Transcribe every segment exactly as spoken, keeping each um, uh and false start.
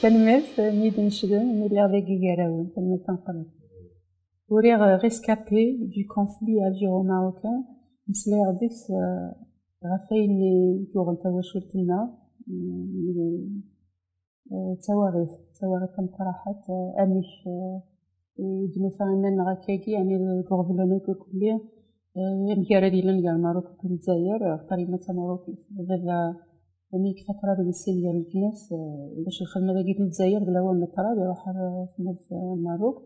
Tanemmirt mi d-necdem, mi lliɣ dagi gar-awen. Tanemmirt tameqqrant. Uriɣ Rescapés du conflit algéro-marocain, meslayeɣ deg-s ɣef wayen i yuɣen tawacult-nneɣ, d tawaɣit, d tawaɣit tameqqraḥat, amek i d-nufa iman-nneɣ akkagi, yeɛni deg uɣbel-agi kulli, amek ara d-yilin gar Lmerruk akked Lezzayer, axaṭer yemma d Tamerrukit, baba, yeɛni yekfa ṭṭrad wis sin gar leǧnas, ulac lxedma dagi di Lezzayer, d lawan n ṭṭrad, iruḥ ar tmurt n Lmerruk.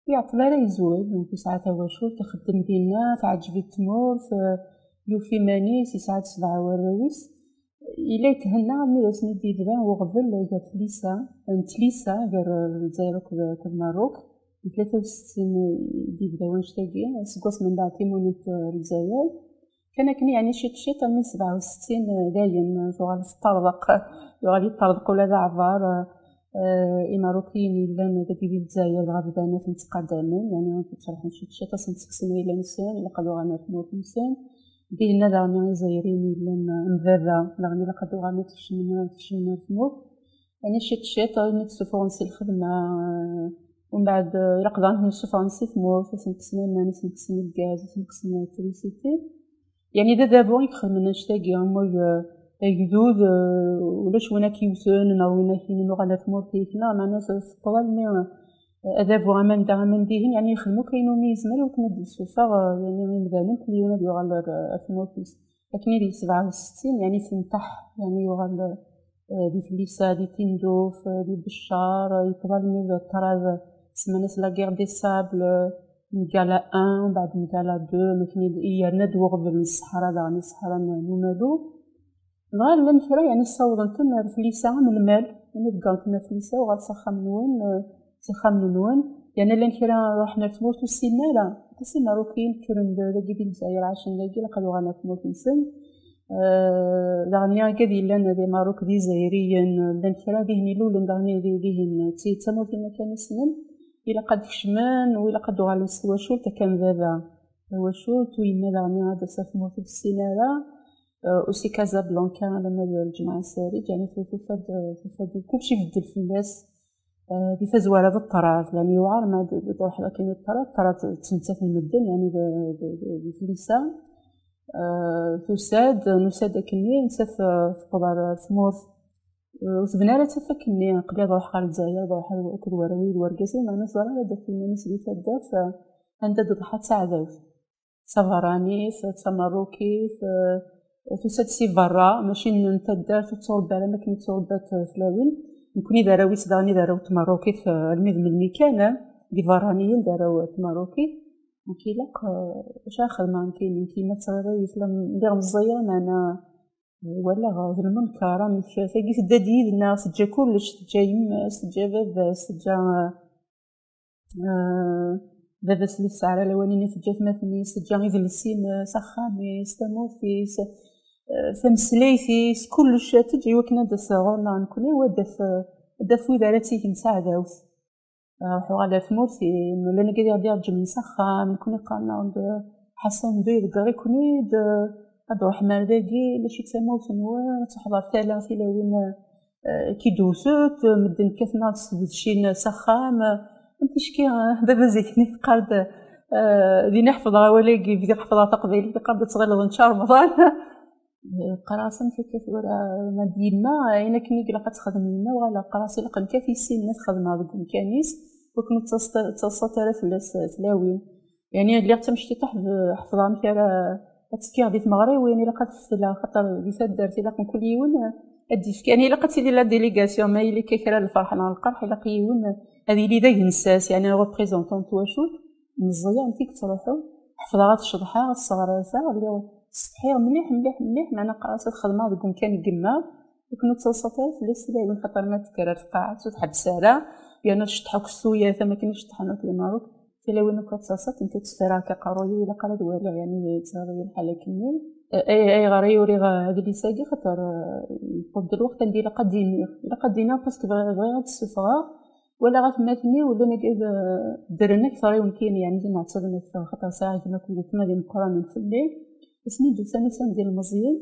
Ur iɛeṭṭel ara yezweǧ, donc yesɛa tawacult, ixeddem dinna, teɛǧeb-it tmurt, yufa iman-is, yesɛa-d sebɛa warraw-is. Yella yethenna mi d asen i d-yebda uɣbel gar tlisa, n tlisa gar Lezzayer akked, akked Merruk. Di tlata u settin i d-yebda wannect-agi, aseggas menbaɛd timunent n Lezzayer. Kan akken, yeɛni, ciṭ ciṭ, armi sebɛa u settin, eh, dayen, eh, tuɣal teṭṭerḍeq, yuɣal yeṭṭerḍeq ula d aɛbar, eh, eh, Imarukiyen yellan dagi di Lezzayer, dɣa bdan ad ten-ttqadamen, yeɛni, ad ten-ttruḥun ciṭ ciṭ, ad sen-ttekksen ayla-nsen, ilaq ad uɣalen ar tmurt-nsen. Dinna daɣen Izzayriyen yellan, eh, n baba, daɣen ilaq ad uɣalen ad kecmen, ad kecmen ar tmurt. Yeɛni ciṭ ciṭ, armi d-ssufɣen si lxedma, eh, umbeɛd, eh, ilaq daɣen ad ten-ssufɣen si tmurt, ad sen-kksen aman, ad sen-kksen lgaz, ad sen-kksen trisiti. Yeɛni d adabu i ixedmen annect-agi, am wag, eh, agdud, eh, ulac win ak-yewten, neɣ win ak-yinin uɣal ar tmurt-ik, neɣ meɛna teṭṭeḍ almi, eh, adabu aman da, aman dihin, yeɛni yexdem akk ayen umi yezmer i wakken ad d-yessufeɣ, eh, yeɛni imdanen, kul yiwen ad yuɣal ar, ar tmurt-is. Akken i di sebɛa u settin, yeɛni tenṭeḥ, yeɛni yuɣal, eh, di tlisa, di Tinduf, eh, di Beccar, eh, yeṭṭeḍ almi d ṭṭrad, semman-as la guerre des sables, eh, Mgala un, mbeɛd Mgala deux, akken i d-, i yerna-d uɣbel n Ṣṣeḥra daɣen, Ṣṣeḥra n, n umalu. Dɣa llan kra, yeɛni, ssawḍen-ten ar tlisa am lmal, yeɛni ḍeggren-ten ar tlisa, uɣal s axxam-nwen, eh, s axxam-nwen. Yeɛni llan kra ruḥen ar tmurt ur ssinen ara. Aṭas Imarukiyen kkren-d dagi di Lezzayer, ɛacen dagi, ilaq ad uɣalen ar tmurt-nsen. Eh, daɣen agad yellan di Maruk d Izzayriyen, llan kra dihin ilulen daɣen di, dihin, d ti-, d tamurt-nni kan i ssnen. Ilaq ad kecmen, u ilaq ad uɣalen s twacult akka am baba. Tawacult, u yemma daɣen ad d-tas ar tmurt ur tessin ara. Eh, aussi Casablanca, alamma d lǧemɛa Sarij, yeɛni tu-, tufa-d, tufa-d kullec ibeddel fell-as. Eh, di tazwara d ṭṭrad, yeɛni yewɛer ma d, d, d-truḥeḍ akken i ṭṭrad, ṭṭrad ttmettat n medden, yeɛni d, d, d, d tlisa. Eh, tusa-d, nusa-d akkenni, nettat, eh, tewweḍ ar tmurt. Eh, ur tebni ara tafat akkenni, aql-i ad ruḥeɣ ɣer Lezzayer, ad ruḥeɣ akked warraw-iw d wergaz-iw, meɛna teẓra ad d-taf iman-is di taddart, eh, anda d-teḍḥa d taɛdawt. D tabeṛṛanit, d tameṛṛukit, eh, tusa-d si beṛṛa, mačči n, n taddart, ur tettṛebba ara am akken i ttṛebbat, eh, tlawin. Nekkni d arraw-is daɣen i d arraw n tmeṛṛukit, eh, almi d melmi kan, eh, d ibeṛṛaniyen d arraw n tmeṛṛukit. Donc ilaq, eh, acu ara xedmeɣ nekkini, nekk yemma d tɣiṛayet, la lliɣ meẓẓiyeɣ, meɛna, eh, walaɣ, eh, d lmunkeṛ, amek tagi tedda-d yid-neɣ, teǧǧa kullec, teǧǧa yemma-s, teǧǧa baba-s, teǧǧa, eh, eh, baba-s ur yesɛi ara lawan-nni, teǧǧa atmaten-is, teǧǧa idles-ines, axxam-is, tamurt-is, eh, tameslayt-is, kullec teǧǧa i wakken ad d-tas ɣur-neɣ nekkni, u ad d-taf, ad d-taf wid ara tt-igen d taɛdawt. Eh, ruḥ uɣal ar tmurt-im, llan agad i ɣ-d-ireǧmen s axxam, nekkni qqaren-aɣ-d, Ḥasan, ddu iḍegger-iken-id, ad d-truḥem ar dagi, mačči d tamurt-nwen, ad truḥeḍ ɣer tala, tilawin, eh, ki d-wwtent, medden kkaten-aɣ-d sdedcin s axxam. Am ticki, eh, baba zik-nni yeqqar-d, eh, din i ḥefḍeɣ awal-agi, bdiɣ ḥefḍeɣ taqbaylit, yeqqar-d ad tɣileḍ nečča Remḍan. Eh, qqareɣ-as amek akka tura, ma d yemma, ayen akken i ilaq ad texdem yemma, uɣaleɣ qqareɣ-as ilaq nekk ad t-issinen ad xedmeɣ deg umkan-is, wakken ur ttaḍsat ara fell-as, eh, tlawin. Yeɛni lliɣ d tamecṭuḥt, ḥef-, ḥefḍeɣ amek ara ad tekkiɣ di tmeɣriwin, ilaq ad fetleɣ, xaṭer di taddart ilaq mkul yiwen ad d-yefk, yeɛni ilaq ad tili la délégation, ma yili akka kra n lferḥ neɣ lqerḥ, ilaq yiwen ad yili d agensas, yeɛni représentant n twacult. Meẓẓiyeɣ, amek i yettruḥu, ḥefḍeɣ ad ceḍḥeɣ, ad sseɣraseɣ, lliɣ ttsetḥiɣ mliḥ, mliḥ, mliḥ, meɛna qqareɣ-as ad xedmeɣ deg umkan n yemma, akken ur ttaḍsat ara fell-as tlawin, xaṭer ma tekker ar tqaɛet ur tḥebbes ara, yerna tceṭṭeḥ akk s tuyat am akken i ceṭṭḥen akk di Merruk. Tilawin akk ad ttaḍsat, nekk ad tteffereɣ akka aqerruy-iw, ilaq ara ad waliɣ, yeɛni, yettɣaḍ-iyi lḥal akkenni. Ay-, ayɣer i uriɣ, eh, adlis-agi? Xaṭer, eh, yewweḍ-d lweqt anda ilaq ad d-iniɣ. Ilaq ad d-iniɣ parce que bɣiɣ, bɣiɣ ad d-ssufɣeɣ. Walaɣ atmaten-iw llan agad, eh, ddren akteṛ i umkan, yeɛni, d ineɛtaben akteṛ, xaṭer sɛiɣ gma akked gma d imeqqranen fell-i. Asmi d-usan, usan d ilmeẓyen.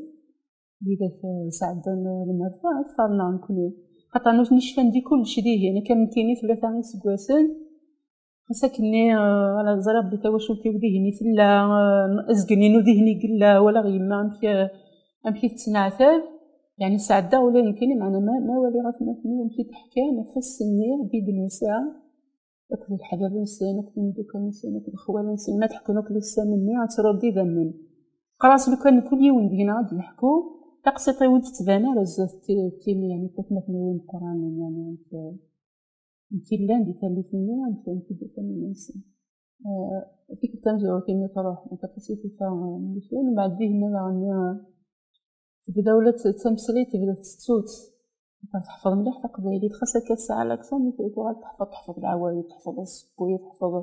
Widak, eh, sɛeddan, eh, lmerta, akteṛ-nneɣ nekkni. Xaṭer nutni cfan di kullec dihin, akka nekkini tlata iseggasen. Xas akkenni, eh, ala ẓriɣ belli tawacult-iw dihin i tella, eh, azgen-inu dihin i yella, walaɣ yemma amek, eh, amek i tettneɛtab. Yeɛni sɛeddaɣ ula d nekkini, meɛna ma, ma waliɣ atmaten-iw amek i d-ḥkan, ɣef ass-nni, di d-nusa, akked leḥbab-nsen, akked imeddukal-nsen, akked lexwal-nsen, ma d-ḥekkun akk ussan-nni, ad truḍ d idammen. Qqar-as lukan kul yiwen deg-neɣ ad d-yeḥku, taqsiṭ-iw ur d-tettban ara zdat ti-, timi, yeɛni tatmaten-iw imeqqranen, yeɛni amek, amek i llan di tallit-nni, amek, amek i d-ufan iman-nsen. Eh, tikkelt tamezwarut imi truḥ, nekk aṭas i tufa, eh, mmutin, mbeɛd dihin daɣen, eh, tebda ula d tameslayt, tebda tettut. Teḥfeḍ mliḥ taqbaylit, xas akka tesɛa l'accent, mi tuɣal teḥfeḍ, teḥfeḍ leɛwayed, teḥfeḍ asewwi, teḥfeḍ.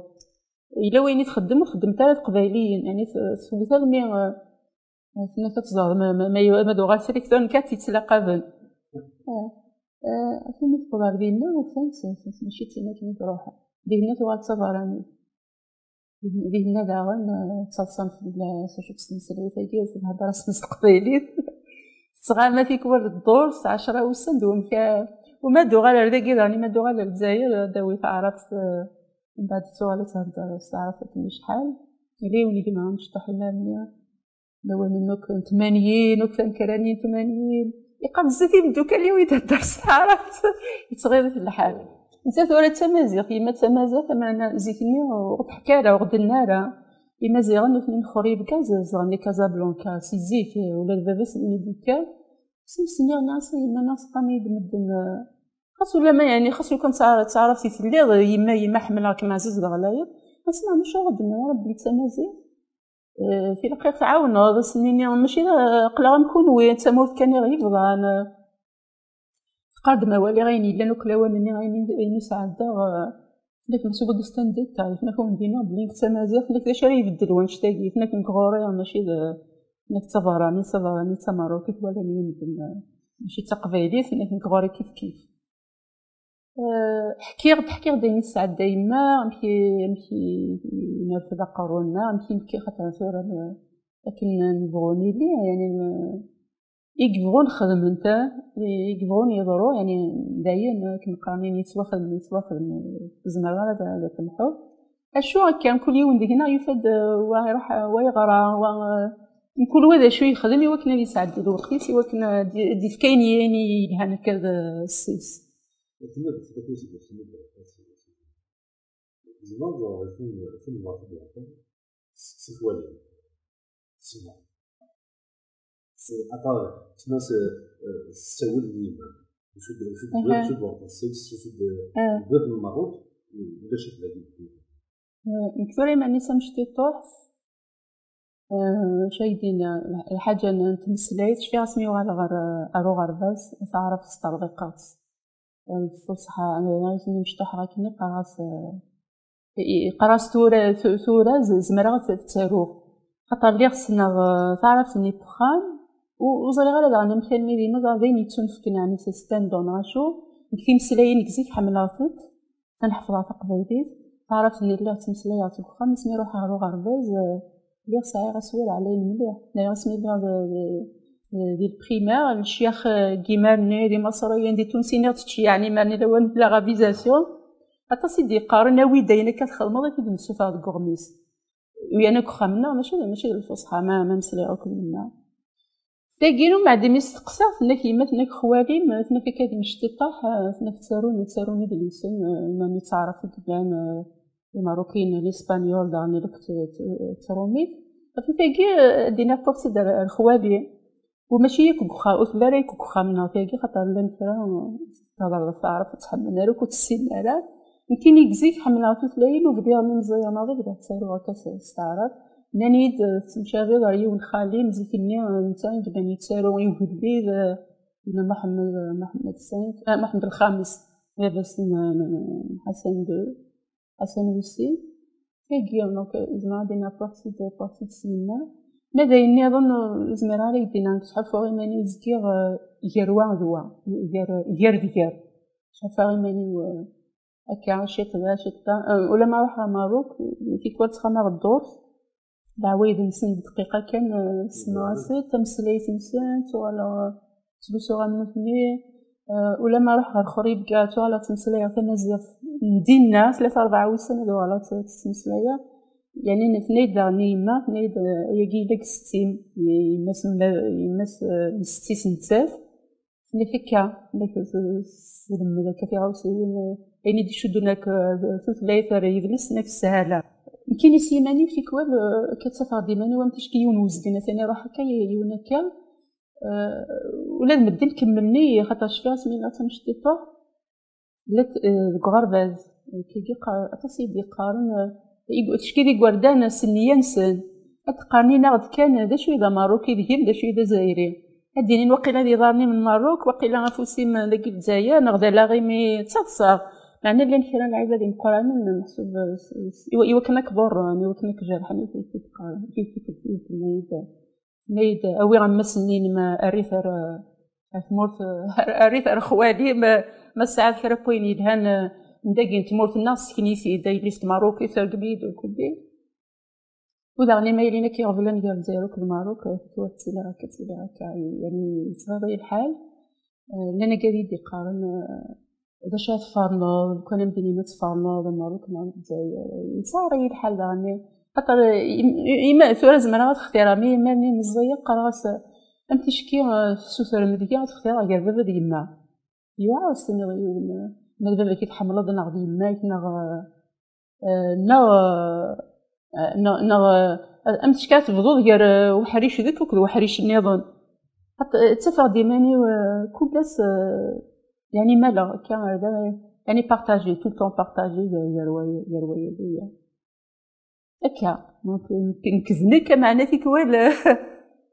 Yella wayen i txeddem ur xeddment ara teqbayliyin, yeɛni t-, tewwet almi, eh, tenna-k ad tẓer, ma, ma, ma, ma d uɣal triktur nekk ad tt-yettlaqaben. Eh, eh, akken i tewweḍ ar dinna, ufan-tt, ufan-tt, mačči d tin akken i truḥ. Dinna tuɣal d tabeṛṛanit. Dinna daɣen, eh, ttaḍsan fell-as, acu-tt tmeslayt-agi, ad thedder-asen s teqbaylit. Tettɣama tikwal dduṛ, s ɛecra wussan d wamek a-, uma d-uɣal ar dagi daɣen, ima d-uɣal ar Lezzayer, ad d-tawi taɛrabt, eh, mbeɛd tuɣal ad thedder s taɛrabt akken acḥal. Yella yiwen gma amecṭuḥ imar-nni, lawan-nni akk n tmanyin, akk tankranin n tmanyin. Yeqqar-d zdat imeddukal-iw i d-hedder s taɛrabt. Yettɣiḍ-it lḥal. Netta tura d tamaziɣt, yemma d tamaziɣt, ameɛna zik-nni ur ɣ-d-teḥka ara, ur ɣ-d-tenna ara. Imaziɣen nutni n Xorib kan zedɣen di Casablanca, si zik, ula d baba-s din i d-yekker. Semsniɣ nniɣ-as a yemma, nniɣ-as qqaren-iyi-d medden, eh, xas ulamma, yeɛni, xas lukan d taɛra-, d taɛrabt i telliḍ, yemma, yemma ḥemmleɣ-kem ɛziz d ɣlayeḍ. Nniɣ-as nniɣ maca ur ɣ-d-tenniḍ ara belli d tamaziɣt. Eh, tilaq ad ɣ-tɛawneḍ, ad sen-nini, mačči d, aql-aɣ am kunwi, d tamurt kan i ɣ-yebḍan. Teqqar-d ma waliɣ ayen yellan akk lawan-nni, ayen i, ayen i sɛeddaɣ, eh, tenna-k meḥsub ad d-stand détail, tenna-k ur m-d-iniɣ belli nekk d tamaziɣt, tenna-k d acu ara ibeddel wannect-agi, tenna-k nekk ɣur-i mačči d, tenna-k d tabeṛṛanit, d tabeṛṛanit d tameṛṛukit, walan-iyi medden, eh, mačči d taqbaylit, tenna-k nekk ɣur-i kif kif. Eh, ḥkiɣ-d, ḥkiɣ-d ayen i tesɛedda yemma, amek i, amek i, i nerfed aqerru-nneɣ, amek i nekki, xaṭer tura n-, akken nebɣu nili, yeɛni, n-, i yebɣun xedmen-t, i, i yebɣun yeḍru, yeɛni, dayen, akken qqaren, yettwaxdem, yettwaxdem, ur tezmireḍ ara ad, ad temḥuḍ. Acu akka, mkul yiwen deg-neɣ yufa-d, eh, wa iruḥ, eh, wa yeɣra, wa, eh, mkul wa d acu yexdem i wakken ad yesɛeddi lweqt-is, i wakken ad d-, ad d-yefk ayen, ayen yelhan akka d, eh, ssis. Akken ad d-tfak useggas-nni d lweqt-is. Tzemreḍ ad tin, tin n lweqt ad d-yeɛṭi s, s twalin. Ssma. Aṭar, ssma s, eh, s ttawil n yemma. Acu d, acu d, aha, acu d lweqt-is, acu d, ah, bab n Lmerruk, ulac-it dagi. Eh, nekk tura iman-is amecṭuḥ. Eh, acu ay d-yenna? Lḥaǧa n, n tmeslayt, cfiɣ asmi uɣaleɣ ɣer, ɣer uɣerbaz, taɛrabt sṭerḍiqeɣ-tt. Eh, lfuṣḥa, eh, ayen mecṭuḥeɣ akken, qqareɣ-as, eh, i, qqareɣ-as tura, tu-, tura z-, zemreɣ ad t-, ad tt-aruɣ. Xaṭer lliɣ ssneɣ, eh, taɛrabt-nni n wexxam, u-, ur ẓriɣ ara daɣen amek almi d imeẓ, d ayen yettunefken, ɛni c'est un don neɣ acu. Deg timeslayin deg zik ḥemmleɣ-tent. Ad ḥefḍeɣ taqbaylit. Taɛrabt-nni lliɣ ttmeslayeɣ-tt deg uxxam, asmi ruḥeɣ ɣer uɣerbaz, eh, lliɣ sɛiɣ aswir ɛlayen mliḥ. Nniɣ asmi lliɣ d, d, d, di lprimaire, lecyax, eh, n yimar-nni, d imaṣriyen, d itunsiyen i ɣ-d-teččeyyiɛen imar-nni, lawan n l'arabisation. Aṭas i d-yeqqaren, awi-d ayen akka txedmeḍ, ad k-id-nessuffeɣ deg uɣmis. U yerna deg uxxam-nneɣ, mačči d, mačči d lfuṣḥa, ma, ma meslayeɣ akked yemma. Tagi n umɛeddi mi steqsaɣ, tenna-k yemma, tenna-k xwali-m, tenna-k akka d imecṭiṭaḥ, eh, tenna-k ttarun, ttarun idlisen, eh, iman-, ttaɛrabt i yellan, eh, imeṛṛukiyen, lispañul, daɣen ilek t-, t-, ttrumit. Ɣef tagi, eh, ad d-iniɣ wwiɣ-tt-id ar, ar xwali. U mačči yakk deg uxxam, ur telli ara yakk deg uxxam-nneɣ tagi, xaṭer llan kra, eh, tehder ɣef taɛrabt, ur tt-ḥemmlen ara, ur tt-ssinen ara. Nekkini deg zik ḥemmleɣ tutlayin, u bdiɣ mi meẓẓiyeɣ maḍi bdiɣ ttaruɣ akka s, s taɛrabt. Nnan-iyi-d, eh, tettemcabiḍ ar yiwen xali, zik-nni, eh, netta i yellan yettaru i ugellid, eh, yella Muḥemmed, eh, Muḥemmed cinq, eh, Muḥemmed lxames, baba-s n, n, n Ḥasan deux, Ḥasan wis sin. Tagi, donc, eh, zemreɣ ad d-iniɣ wwiɣ-tt-id, wwiɣ-tt-id s yemma. Ma d ayen nniḍen, eh, ur zmireɣ ara ad k-d-iniɣ, nekk ttḥulfuɣ iman-iw zgiɣ, eh, gar wa d wa, gar, gar d gar. Ttḥulfuɣ iman-iw, eh, Akka, ciṭ da, ciṭ da. Euh, ulamma ruḥeɣ Merruk, tikwal ttɣamaɣ ddurt. Leɛwayed-nsen d dqiqa kan, euh, ssneɣ-asen, tameslayt-nsen, ttuɣaleɣ, euh, ttlusuɣ am nutni. Ulamma ruḥeɣ ɣer Xribga, tuɣaleɣ ttmeslayeɣ tamaziɣt n dinna, tlata rebɛa wussan ad uɣaleɣ tt-, ttmeslayeɣ. Yeɛni, tenna-yi-d daɣen yemma, tenna-yi-d, eh, ayagi yella deg setti-m, yemma-s n, yemma-s, eh, n setti-s nettat. Tenna-k akka, tenna-k s-, s-, slemmed akka tiɣawsiwin, eh, ayen i d-icudden akka, eh, tutlayt ar yidles, tenna-k sshala. Nekkini s yiman-iw tikwal, eh, akka ttafeɣ-d iman-iw am ticki yiwen wezgen, atan iruḥ akka, yiwen akka. Eh, ula d medden kemmlen-iyi, xaṭer cfiɣ asmi yella d tamecṭiṭuḥ, llant, eh, deg uɣerbaz. Kigi qa-, aṭas i d-yeqqaren, eh, ig-, ticki d igerdan s nniya-nsen. Ad d-qqaren-inaɣ-d kan d acu i d Ameṛṛuki deg-m, d acu i d Azzayri. Ad d-inin waqila d iḍarren-im n Meṛṛuk, waqila afus-im dagi Lezzayer, neɣ d alaɣ-imi d taḍsa. Meɛna llan kra n lɛibad imeqqranen, meḥsub, eh, s-, s-, i wa-, i wakken ad k-ḍurren, i wakken ad k-jerḥen, i k-, i k-qqaren, i k-, i k-, i k-, tenna-yi-d, awi ammas-nni-inem, err-it ar, ar tmurt, err-it ar xwali, ma, ma tesɛiḍ kra n wayen yelhan, eh, n dagi n tmurt-nneɣ, ssken-it-id, a yelli-s n Tmerruk, tergem-iyi-d ukulli. U daɣen imaylin akka iɣeblan gar Lezzayer akked Merruk, eh, tikwal ttiliɣ akka, ttiliɣ akka, yani, yettɣaḍ-iyi lḥal. Eh, llan agad i d-iqqaren, eh, d acu ara tferneḍ, lukan am din ad tferneḍ, Merruk neɣ Lezzayer. Yettɣaḍ-iyi lḥal daɣen. Xaṭer, im-, im-, tura zemreɣ ad xtireɣ, mi iman-iw meẓẓiyeɣ, qqareɣ-as, am ticki, eh, tessutrem deg-i ad xtireɣ gar baba d yemma. Yewɛer ad s-tiniḍ i yiwen, eh, ma d baba-k i tḥemmleḍ, neɣ d yemma-k, neɣ, eh, neɣ, eh, neɣ, neɣ, eh, am ticki ad tebduḍ gar, eh, uḥric deg akked uḥric nniḍen. Xaṭ-, eh, ttafeɣ-d iman-iw, eh, kul ass, eh, yani, maleɣ akka, eh, d, yani, partagé, tout le temps partagé gar, gar waya, gar waya d waya. Akka, donc, nekk, nekk d nekk, meɛna tikwal,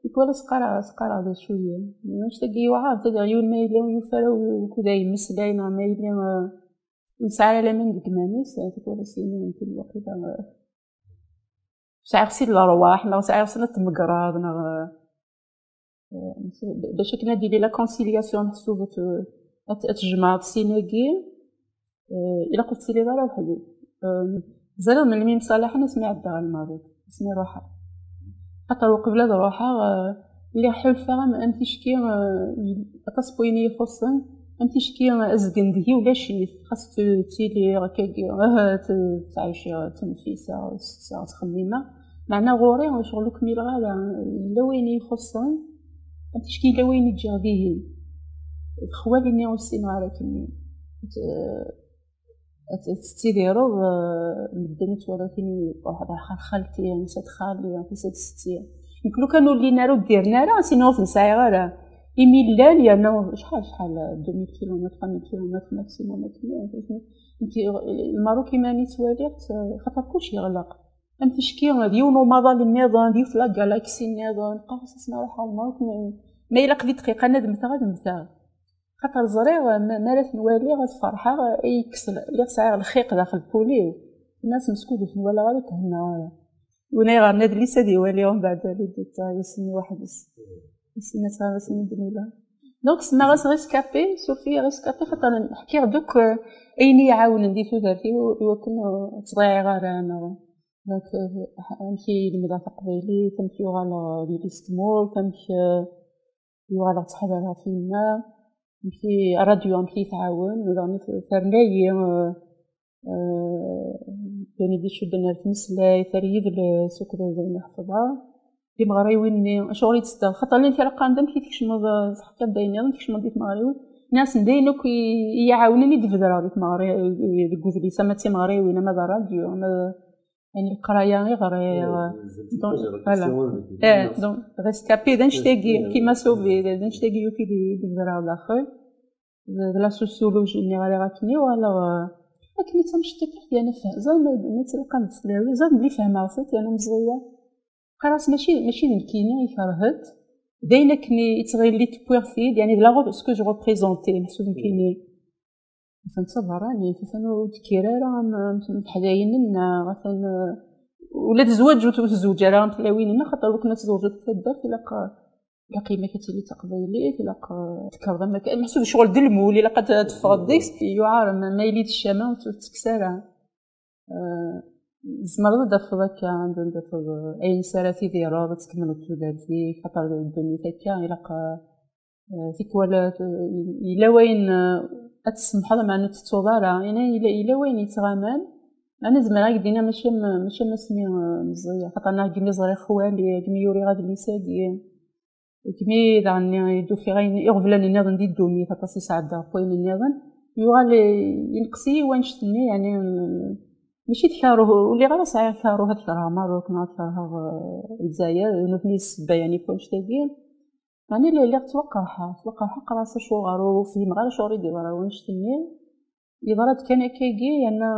tikwal as-qqareɣ, as-qqareɣ d acu-yi. Annect-agi yewɛer, c'est-à-dire, yiwen ma yella ur yufi ara wukud ay yemmeslay, neɣ ma yella, eh, ur yesɛi ara laman deg iman-is, eh, tikwal as-yini, yemkin waqila, eh, sɛiɣ sin lerwaḥ, neɣ sɛiɣ sin ad tmegreḍ, neɣ, eh, eh, bac akken ad d-tili la conciliation, meḥsub ad t-, ad t-, ad tjemɛeḍ sin-agi, eh, ilaq ur tettiliḍ ara weḥd-k. Eh, ẓriɣ melmi mṣalaḥen, asmi ɛeddaɣ ɣer Lmerruk, asmi ruḥeɣ. Xaṭer uqbel ad ruḥeɣ, eh, lliɣ ḥulfaɣ am, am ticki, eh, aṭas n wayen i yi-ixuṣṣen, am ticki, eh, azgen deg-i ulac-it, xas t-, ttiliɣ akkagi, eh, t-, ttɛiciɣ, ttneffiseɣ, setteɣ, ttxemmimeɣ. Meɛna ɣur-i, ccɣel ur kmileɣ ara, yella wayen i yi-ixuṣṣen, am ticki yella wayen i ǧǧiɣ dihin. D xwali-nni ur ssineɣ ara akkenni. T-, ad t-, tettidireḍ, eh, medden ttwalatin, ruḥ, ruḥ ɣer xalti, tusa-d xali, tusa-d setti. Nekk lukan ur llin ara, ur ddiren ara, sini ur ten-sɛiɣ ara. Imi llan, yerna acḥal, acḥal, deux mille kilomètres, trois mille kilomètres maximum, akken, nekk, Lmerruk iman-i ttwaliɣ-tt, eh, xaṭer kullec yeɣleq. Am ticki, d yiwen umaḍal nniḍen, d yiwet la galaxie nniḍen, qqareɣ-as asmi ara ruḥeɣ Lmerruk, ma, ma ilaq di dqiqa ad mmteɣ, ad mmteɣ. Xaṭer ẓriɣ, ma, mi ara ten-waliɣ, ad ferḥeɣ, ay kkes, lliɣ sɛiɣ lxiq daxel n wul-iw. Tenna-as, meskud ur ten-walaɣ ara, ur k-hennaɣ ara. Win ay yeɣren adlis ad iwali umbeɛd les détails, ass-nni weḥd-s. Ass-nni ad tɣer, ass-nni d-nula. Donc, semmaɣ-as Rescapé, suref-iyi, Rescapé, xaṭer ḥkiɣ-d akk, eh, ayen i yi-iɛawnen di tudert-iw, i wakken, eh, ur ttḍiɛiɣ ara, neɣ, donc, eh, amek i lemdeɣ taqbaylit, amek i uɣaleɣ d yelli-s n tmurt, amek, eh, i uɣaleɣ ttḥadareɣ ɣef yemma, amek i, rradyu amek i yi-tɛawen, daɣen terna-yi, eh, eh, d ayen i d-icudden ar tmeslayt, ar yidles, akked ayen ḥefḍeɣ. Timeɣriwin-nni, acuɣer i d-tedda? Xaṭer llan kra qqaren-d, amek i tkecmeḍ, eh, tḥekkaḍ-d ayen nniḍen, tkecmeḍ di tmeɣriwin. Nniɣ-asen, d ayen akk i, i yi-iɛawnen i d-bedreɣ di tmeɣri-, deg udlis, ama d timeɣriwin, ama d rradyu, ama d, yani, leqraya i ɣriɣ. Donc, voilà. Eh, donc, Rescapé, d annect-agi, qui m'a sauvé, d annect-agi akk i d-, i d-bedreɣ daxel. D, d la sociologie, nniɣ-ak akken-, alors, euh, akken i d tamecṭiṭuḥt, yani, feh-, ẓer ma, ma ttlaqa d tlawin, ẓer belli fehmeɣ-tent, yani, meẓẓiyeɣ. Qqareɣ-as, mačči, mačči d nekkini i kerhent, d ayen akken i, i ttɣilli wwiɣ-t-id, yani, d la re-, ce que je représentais, meḥsub nekkini. Atan d taberranit, atan ur d-tekkir ara am, am, am teḥdayin-nneɣ, atan, euh, ula d zzwaǧ ur, ur tezweǧ ara am tlawin-nneɣ, xaṭer wakken ad tezweǧeḍ taddart, ilaq, ilaq yemma-k ad tili d taqbaylit, ilaq, eh, tekkreḍ am akka. Meḥsub ccɣel d lmul, ilaq ad, ad teffɣeḍ deg-s. Yuɛer ma, ma yili d ccama ur tt-, ur tettekkes ara. Eh, tzemreḍ ad d-tafeḍ akka, anda, anda tafeḍ, eh, ayen s ara tidireḍ, ad tkemmleḍ tudert-ik, xaṭer ddunit akka, ilaq, eh, Tikwal yella wayen ad tsemḥeḍ, meɛna ur tettuḍ ara. Yella wayen yettɣaman, meɛna zemreɣ ad k-d-iniɣ mačči am asmi meẓẓiyeɣ, xaṭer neɣ degmi ẓriɣ xwali, degmi uriɣ adlis-agi, degmi daɣen i d-ufiɣ ayen iɣeblan nniḍen di ddunit, aṭas i sɛeddaɣ n wayen nniḍen, yuɣal yenqes-iyi wanect-nni, yeɛni mačči d karuh, ur lliɣ ara sɛiɣ karuh ad kerheɣ Merruk neɣ ad kerheɣ Lezzayer, d nutni i d ssebba yeɛni n wanect-agi. Meɛna la lliɣ ttwaqerḥeɣ, ttwaqerḥeɣ, qqareɣ-as acuɣer ur fhimeɣ ara acuɣer i d-yeḍra wanect-nni. Yeḍra-d kan akkagi, yerna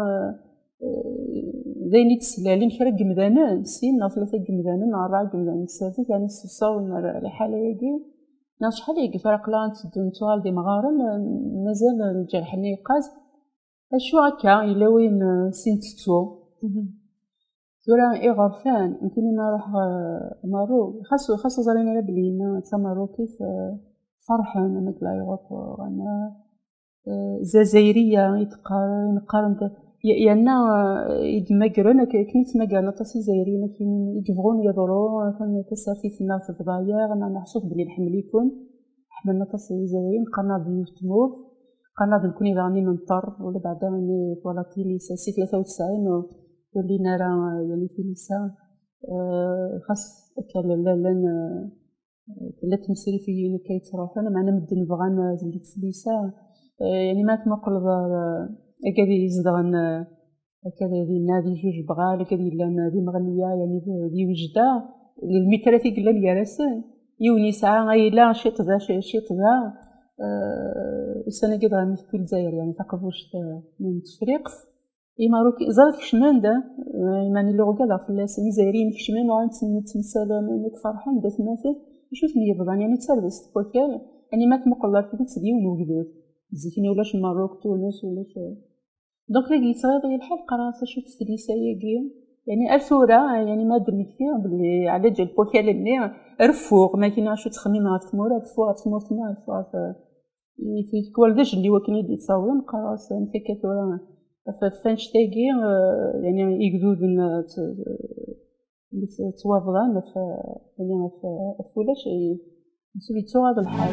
d ayen i d-slalin kra n yimdanen, sin neɣ tlata n yimdanen neɣ rebɛa n yimdanen n tsertit, yeɛni sseḍsawen ar liḥala-agi. Neɣ acḥal i yefra aql-aɣ netteddu nettuɣal d imɣaren, mazal lǧerḥ-nni yeqqaz. Acu akka, yella wayen sin tettu. Tura iɣerfan, nekkini ma ruḥeɣ Merruk, xas xas ur ẓrin ara belli yemma d tamerrukit, ferḥen, ama deg l'aéroport, ama Zazayriya i d-qqaren, qqaren yerna i d-mmagren akken i ttmagaren aṭas Izzayriyen akken i yebɣun yeḍru, atan tasertit-nneɣ tebḍa-yaɣ, neɣ meḥsub belli nḥemmel-iken, ḥemmlen aṭas Izzayriyen, qqaren-aɣ d yiwet tmurt, qqaren-aɣ d nekkni daɣen i nenṭer, ula beɛda mi twala tilisa si tlata u tesɛin ur llin ara yani tilisa, xas akka llan Tella temsrifiyin akka yettruḥun, meɛna medden bɣan zellif tlisa, yani ma tmuqleḍ ar agad izedɣen akka dinna di Juj Bɣal, agad yellan di Meɣliya, yani di Wejda, lmitrat i yellan gar-asen, yiwen yesɛa ayla ciṭ da ciṭ da. Ussan-agi dɣa mi tewwi Lezzayer yani taqbuct n Tefriqt, Imarukiyen ẓriɣ kecmen-d, imani lliɣ ugadeɣ fell-asen. Izzayriyen kecmen, uɣalen ttmessalamen, akk ferḥen d atmaten. Acu ten-yebḍan? Yani d tardest n wakal, yani ma tmuqleḍ ar tidet d yiwen ugdud. Zik-nni ulac Merruk, Tunes, ulac. Donc dagi yettɣiḍ-iyi lḥal, qqareɣ-as acu-tt tlisa-agi? Yani ar tura, yani ma ad d-mmektiɣ belli ɛlaǧal n wakal-nni reffuɣ, ma kini acu ttxemmimeɣ ɣef tmura, reffuɣ ɣef tmurt-nni, reffuɣ ɣef Tikwal d ajenniw akken i d-yettawḍen, qqareɣ-as amek akka tura ɣef annect-agi, yani igduden ttwabḍan ɣef ulac, yettɣaḍ lḥal.